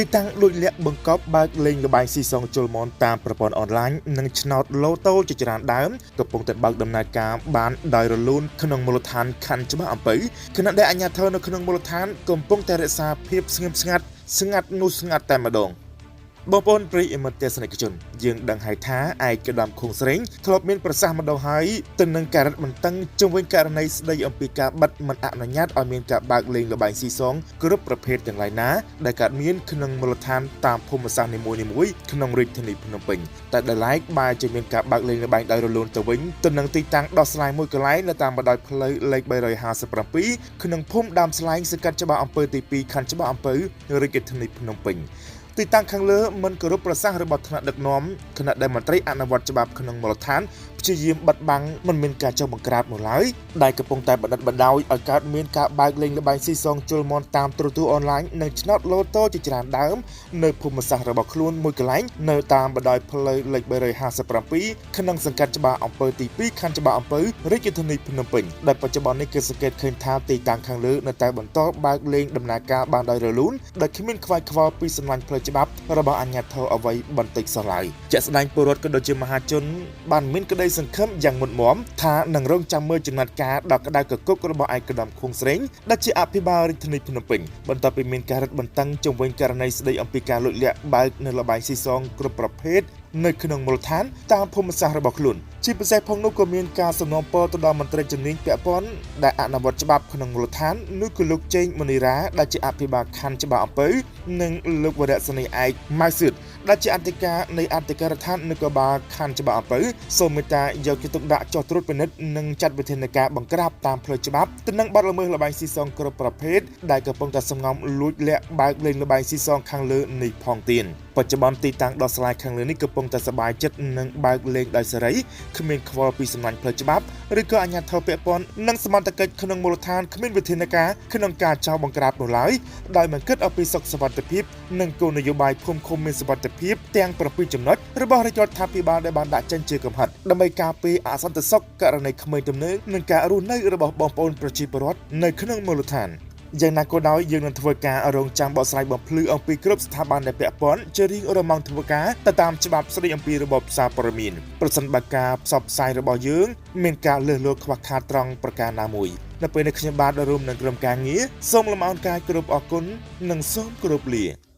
ទីតាំងលួចលាក់បង្កប់បើកលេងល្បែងស៊ីសងជលមនតាមប្រព័ន្ធអនឡាញនិងឆ្នោតឡូតូជាច្រើនដើមកំពុងតែបើកដំណើរការបានដោយរលូនក្នុងមូលដ្ឋានខណ្ឌច្បារអំពៅខណៈដែលអាជ្ញាធរនៅក្នុងមូលដ្ឋានកំពុងតែរក្សាភាពស្ងៀមស្ងាត់ស្ងាត់នោះស្ងាត់តែម្ដង បងប្អូនប្រិយមិត្តទស្សនិកជនយើងដឹងហើយថាឯកឧត្តមខុងស្រេងធ្លាប់មានប្រសាសន៍ម្ដងហើយទៅនឹងការរឹតបន្តឹងជុំវិញករណីស្ដីអំពីការបិទមិនអនុញ្ញាតឲ្យមានការបើកលេងល្បែងស៊ីសងគ្រប់ប្រភេទទាំងឡាយណាដែលកើតមានក្នុងមូលដ្ឋានតាមភូមិសាស្ត្រនីមួយៗក្នុងរាជធានីភ្នំពេញតែដោយឡែកបែរជាមានការបើកលេងល្បែងដោយរលូនទៅវិញទៅនឹងទីតាំងដោះស្រាយមួយកន្លែងនៅតាមបណ្ដោយផ្លូវលេខ357ក្នុងភូមិដើមស្លែងសង្កាត់ច្បារអំពៅទី2ខណ្ឌច្បារអំពៅរាជធានីភ្នំពេញ ទីតាំងខាងលើមិនគោរពប្រសាសន៍របស់ថ្នាក់ដឹកនាំខណៈដែលមន្ត្រីអនុវត្តច្បាប់ក្នុងមូលដ្ឋានព្យាយាមបិទបាំងមិនមានការចុះបង្ក្រាបនោះឡើយដែលកំពុងតែបណ្ឌិតបណ្ដោយឲ្យកើតមានការបើកលេងល្បែងស៊ីសងជលមន់តាមទូរទស្សន៍អនឡាញនិងឆ្នោតឡូតូជាច្រើនដើមនៅភូមិសាស្ត្ររបស់ខ្លួនមួយកន្លែងនៅតាមបណ្ដោយផ្លូវលេខ357ក្នុងសង្កាត់ច្បារអំពៅទី2ខណ្ឌច្បារអំពៅរាជធានីភ្នំពេញដែលបច្ចុប្បន្ននេះគេសង្កេតឃើញថាទីតាំងខាងលើនៅតែបន្តបើកលេងដំណើរការបានដោយរលូនដោយគ្មានខ្វាយខ្វល់ពីសំណាញ់ផ្លូវច្បាប់របស់អាជ្ញាធរអ្វីបន្តិចសោះឡើយជាក់ស្ដែងពលរដ្ឋក៏ដូចជាមហាជនបានមានក្តីសង្ឃឹមយ៉ាងមុតមមថានឹងរងចាំមើលចំណាត់ការដ៏ក្តៅគគុករបស់ឯកឧត្តមខួងស្រេងដែលជាអភិបាលរាជធានីភ្នំពេញបន្ទាប់ពីមានការរឹតបន្តឹងជុំវិញករណីស្តីអំពីការលួចលាក់បើកនៅល្បែងស៊ីសងគ្រប់ប្រភេទនៅក្នុងមូលដ្ឋានតាមភូមិសាស្ត្ររបស់ខ្លួនជាពិសេសផងនោះក៏មានការសំណូមពរទៅដល់មន្ត្រីជំនាញពាក់ព័ន្ធដែលអនុវត្តច្បាប់ក្នុងមូលដ្ឋាននោះគឺលោកចេងមនីរ៉ាដែលជាអភិបាលខណ្ឌច្បារអំពៅនិងលោកវរៈសេនីយ៍ឯកម៉ៅសឿតដែលជាអធិការនៃអធិការដ្ឋាននគរបាលខណ្ឌច្បារអំពៅសូមមេត្តាយកចិត្តទុកដាក់ចុះត្រួតពិនិត្យនិងចាត់វិធានការបង្ក្រាបតាមផ្លូវច្បាប់ទៅនឹងបទល្មើសល្បែងស៊ីសងគ្រប់ប្រភេទដែលកំពុងតែសំងំលួចលាក់បើកលេងល្បែងស៊ីសងខាងលើនេះផងទៀតបច្ចុប្បន្នទីតាំងដោះស្រាយខាងលើនេះកំពុងតែសប្បាយចិត្តនិងបើកលេងដោយសេរីគ្មានខ្វល់ពីសំណាញ់ផ្លូវច្បាប់ឬក៏អាជ្ញាធរពាក់ព័ន្ធនិងសមត្ថកិច្ចក្នុងមូលដ្ឋានគ្មានវិធានការក្នុងការចោទបង្ក្រាបនោះឡើយដោយមិនគិតអំពីសុខសុវត្ថិភាពនិងគោលនយោបាយភូមិឃុំមានសុវត្ថិភាពទាំង7ចំណុចរបស់រាជរដ្ឋាភិបាលដែលបានដាក់ចេញជាកំហិតដើម្បីការពារអសន្តិសុខករណីក្មេងទំនើងនិងការរស់នៅរបស់បងប្អូនប្រជាពលរដ្ឋនៅក្នុងមូលដ្ឋានយ៉ាងណាក៏ដោយយើងនឹងធ្វើការរងចាំបកស្រាយបំភ្លឺអំពីគ្រប់ស្ថាប័នដែលពាក់ព័ន្ធជារៀងរាល់ម៉ោងធ្វើការទៅតាមច្បាប់ស្តីអំពីរបបសារព័ត៌មានប្រសិនបើការផ្សព្វផ្សាយរបស់យើងមានការលើសលួខ្វះខាតត្រង់ប្រការណាមួយនៅពេលនេះខ្ញុំបាទរួមនឹងក្រុមការងារសូមលំអរកាយគោរពអរគុណនិងសូមគោរពលា។